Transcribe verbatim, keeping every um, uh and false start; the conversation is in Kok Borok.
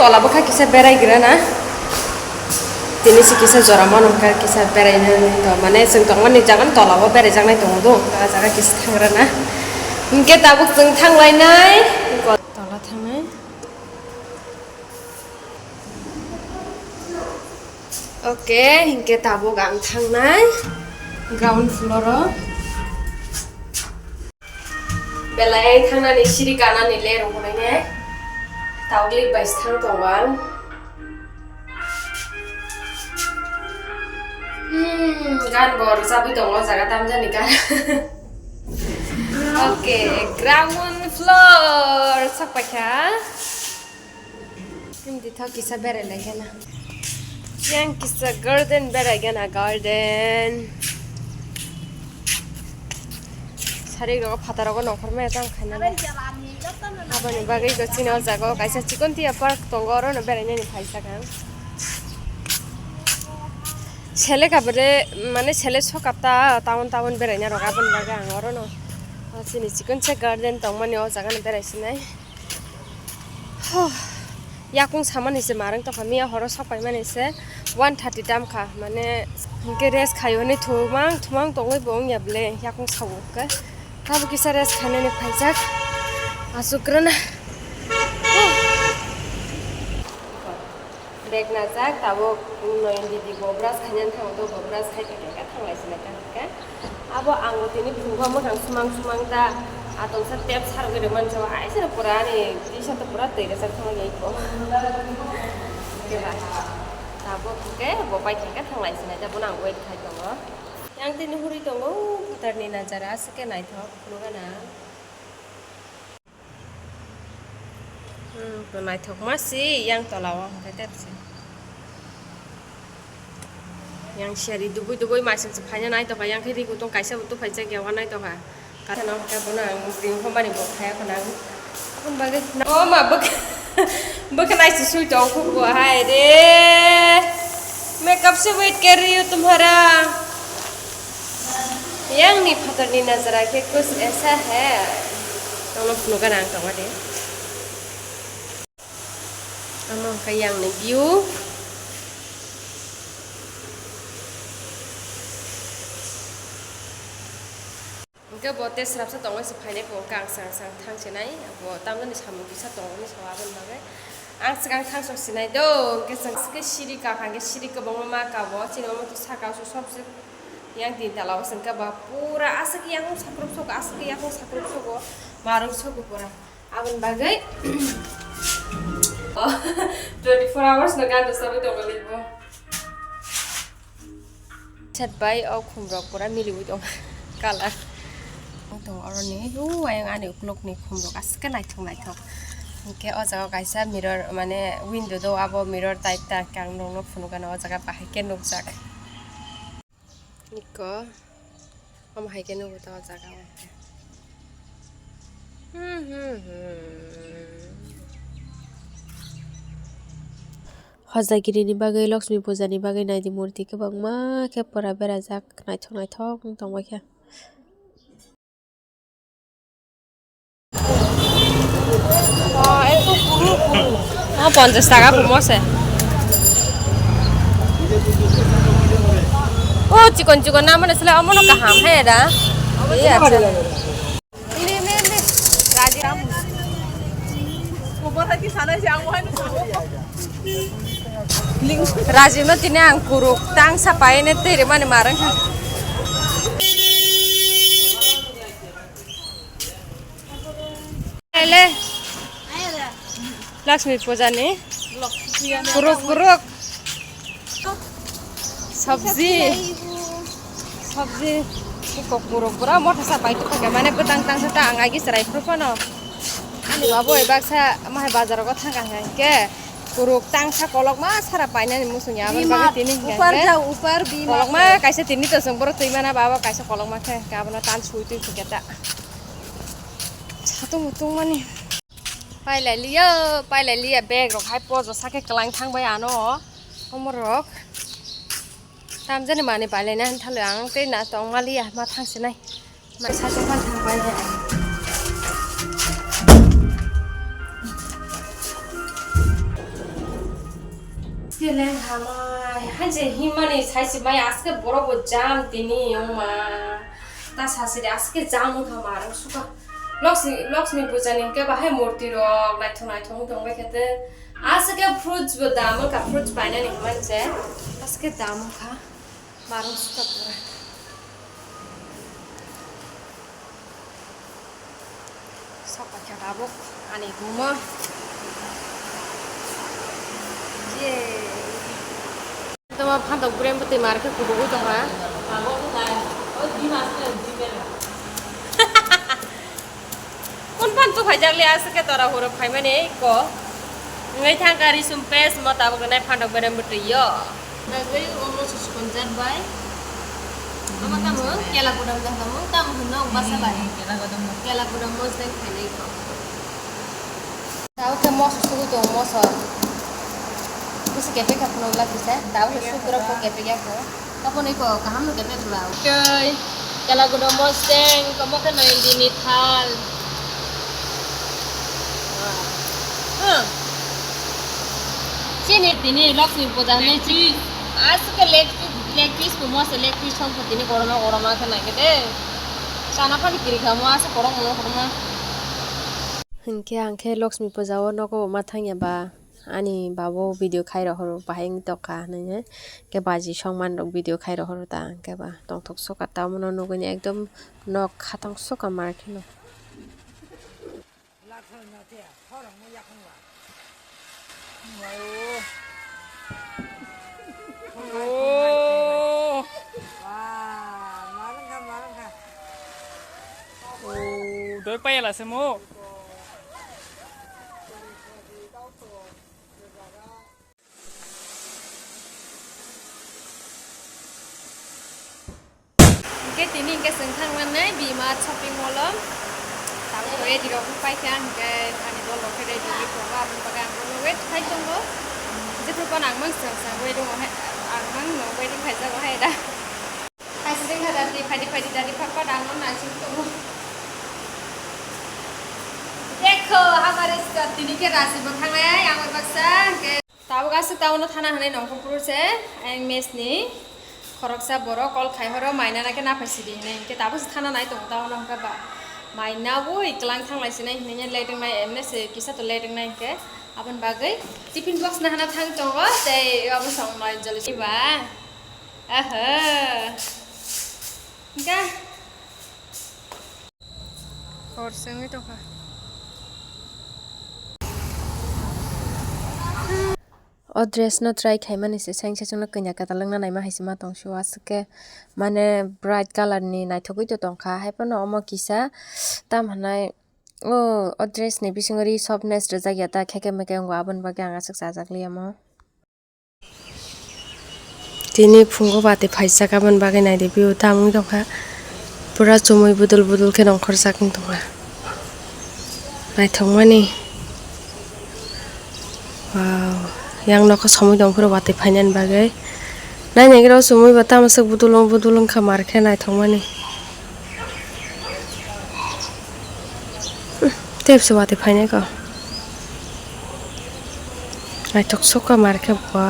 Tola bwkha kisa berai gra na. Tini si kisa jora mano kha kisa berai na to, mane chwng tongmani jaga ni tola o berai jaknai tongo do. Jaga jaga kisa thang gra na. Hinkhe tabuk chwng thang lai nai. Tola thang nai. Okay, hinkhe tabuk ang thang nai ground floor o. Belai thang nani siri kanani le rung hwnai ne. Tabuk bai thang tongo ang. Hmm, gan bo rwchabwi tongo, jaga tamjani gan. Okay, ground floor sak paikha. Hindi thok kisa berai lai gana. Yang kisa garden berai gana, garden. Sari rogo phataro go nongkhor maya tang khaina. Aboni bagwi go chini o jaga o kaisa chikon tiya park tongo, oro no berai nani phai sakha. Sele kabere, mane sele sokapta town town beraina rok, aboni bagwi ang orono, ah, chini chikon se garden tongmani o jaga no berai sinai. Huh, yakung samani se marang tokha, miya horo sok paimani se one thirty dam kha, mane hinkhe rest khaio hinwi thumang thumang tongwi bo wngya ble yakung sao khe. Tabuk kisa rest khainani phaijak. Asuk rwna. Huh. Bag najak, tabuk Noyon didi bo brush khainani thango, to bo brush khai khe khe thanglai sinai kha khe. Abo ang bo tini phunukgo mwkhang sumang sumang ta, atongsa tep sarwi rwmani sabo, aiseno pura ani t-shirt to pura twi rwjak thangwi iko. Khe ba, tabuk khe bo pai khe khe thanglai sinai, ta bono ang wait khai tongo. Yang tini hurui tongo, phatarni najara aswk khe naithok phunukgana. Hmm, to naithokma si yang tola o hwnkhe tep si. Yang siyari dubui dubui maising se phaina naitokha, yang khe ri kutung kaisa bo tuphai jak ya, wa naitokha. Kaisa no hwnkhe bono ang ring phomani bo khaya khwna ang. Aboni bagwi o ma bwkha, bwkha nai se sui tong khuku hai re. Makeup se wait kar rahi hu tumhara. Yang ni phatar ni nazara khe kuch aisa hai. Tongno phunukgana ang tongma de. Amo khe yang ni view. Hwnkhe bo tei swrapsa tongwi se phainai khe hwnkhe ang swkang swkang thang sinai, bo tamjani samung kisa tongmani sao aboni bagwi. Ang swkang thang sok sinai do, hwnkhe chwng swkhe siri kakha hwnkhe siri kwbangma ma kabo, chini omo to saka o se sobse yang tin tala o se hwnkhe ba pura aswk yakung sakrupsok, aswk yakung sakrupsok o marung sogo pura. Aboni bagwi twenty four hours no gan rwchabwi tongo libo. Chat bai o khumrok pura miliwi tong color. Tong oroni u ayang ani uklok ni khumrok aswk khe naithok naithok. Hwnkhe o jaga kaisa mirror mane window do abo mirror type ta khe ang nokno phunukgana o jaga bahai khe nukjak. Niko omo hai khe nugo ta o jaga o khe. Hmm, hmm, hmm. Hojagiri ni bagwi, Lakshmi puja ni bagwi naidi murti kwbangma khe pura berajak, naithok naithok wng tongbaikha. Ah, ponchash taka kumo se. O chikon chikon na mane sele omono kaham hai da. Iya, acha. Ini, ini, ini. Raji. Raji no tini ang kuruk tang sapai ne tiri mani marang. Ele. Lakshmi puja ni. Kuruk, kuruk. Sabji. Sabji. Iko kuruk. Pura motha sa pai tu pakai. Mane bwtang tang sa ta ang agi serai pru pano. Ani babu e baksa mahai bazar go thang ka hai ke. Kuruk tang sa kolok ma sara painani musung ya. Aboni bagwi tini hingka upar ke. Jao, upar bima. Kolok ma kaisa tini to sung boro twi mana baba kaisa kolok ma khe. Ka abono tan sui twi khe ta. Satung mutung mani. Pailai liya, pailai liya bag rok hai pojo sake kelang thang bai ano. Omor rok. Tamjani mani pailai na thalo ang tei na tong ma liya ma thang sinai. Ma satung pan thang bai hai. Lengkha mai, hai je himani saisi mai aske borok bo jam tini wngma. Ta sasi de aske jam wngkha ma rang suka. Lakshmi, Lakshmi puja ni hwnkhe bahai murti rok naithok naithok wng tong bai khe te. Aske fruits bo dam wngkha, fruits painani hwnmani je. Aske dam wngkha. Marung suka pura. Sok paikha tabuk ani room o. Yay. Toma phantok brem bwtwi mar khe kubugwi tongkha. Kun phan tu phaijak le aswk khe tora horo phaimani ko. Ngai thang kari sum pes mo tabuk nai phantok brem bwtwi yo. Bagwi omo susukonjak bai. Omo tamo kela gudam jak tamo, tamo hwnno basa bai. Kela gudam. Kela gudam mosdeng khainai ko. Tamo khe moso sugwi tongo moso. Bisi kepek kha phunuk la kisa, tamo khe sugwi rok kepek ya ko. Obo ni ko kaham no kepek bwla. Tei kela gudam mosdeng, omo khe noyondini thal. Hmm. Chini tini Lakshmi puja hinwi chi-, aswk khe leg piece, leg piece bo moso, leg piece song khe tini korokma korokma khe nai khe de. Chana phani kiri kha mo aswk korokma korokma. Hinkhe ang khe Lakshmi puja o nogo ma thangya ba ani babo video khai rohoro bahai wng tokha hinwi khe baji songman rok video khai rohoro ta hinkhe ba tongthok soka ta omo no nugwi ekdom nok khatang soka mar kheno. Doi payala se mo. Hingke tini hingke chwng thangmannai B-Mart shopping mall o. Tabuk ready rok wng paikha, hingke ani dol rok khe ready wngwi tongo, aboni bagwi ang bono wait khai tongo. Jephru phano ang mang swng swng waiting o hai, ang mang no waiting khaijago hai da. Hai sering kha dadi, phaidi phaidi dadi, phat phat ang no naising tongo. Dekho, hamare tini khe Rashi bo thangnai, ang bai baksa hingke. Tabuk aswk taono thana hinwi nongkhor phuru se, ayang mess ni khoroksa borok call khai horo, mai nana khe naphai sidi hinwi, hinkhe tabuk se thana nai tongo taono, hwnkhe ba mai naui klang thanglai sinai hinwi late wngnai, emne se kisa to late wngnai hinkhe aboni bagwi tiffin box nahana thang tongo, tei obo song noi joli ba, aha, hinkhe. Hor se wngwi tongkha. O dress no try khaimani se, sengsa chwngno kanya kwtal wngna naima hai se ma tong sio, aswk khe mane bright colour ni naithogwi to tongkha, haiphano omo kisa tam hinai o, o dress ni bisingo ri softness rwjak ya ta, kheke meke wngo, aboni bagwi ang aswk chajak liya mo. Tini phungo bati phaijak, aboni bagwi naidi view tamo wng tongkha, pura chumui budul budul khe nongkhorjak wng tongkha, naithokmani. Wow, yang nokha somoi tongphuru bati phainani bagwi, nainaigra o chumui bo tamo swk budul wng budul wngkha, mar khe naithokmani. Tei bwsa watwi phainai kho. Naithok sokha mar khe ba.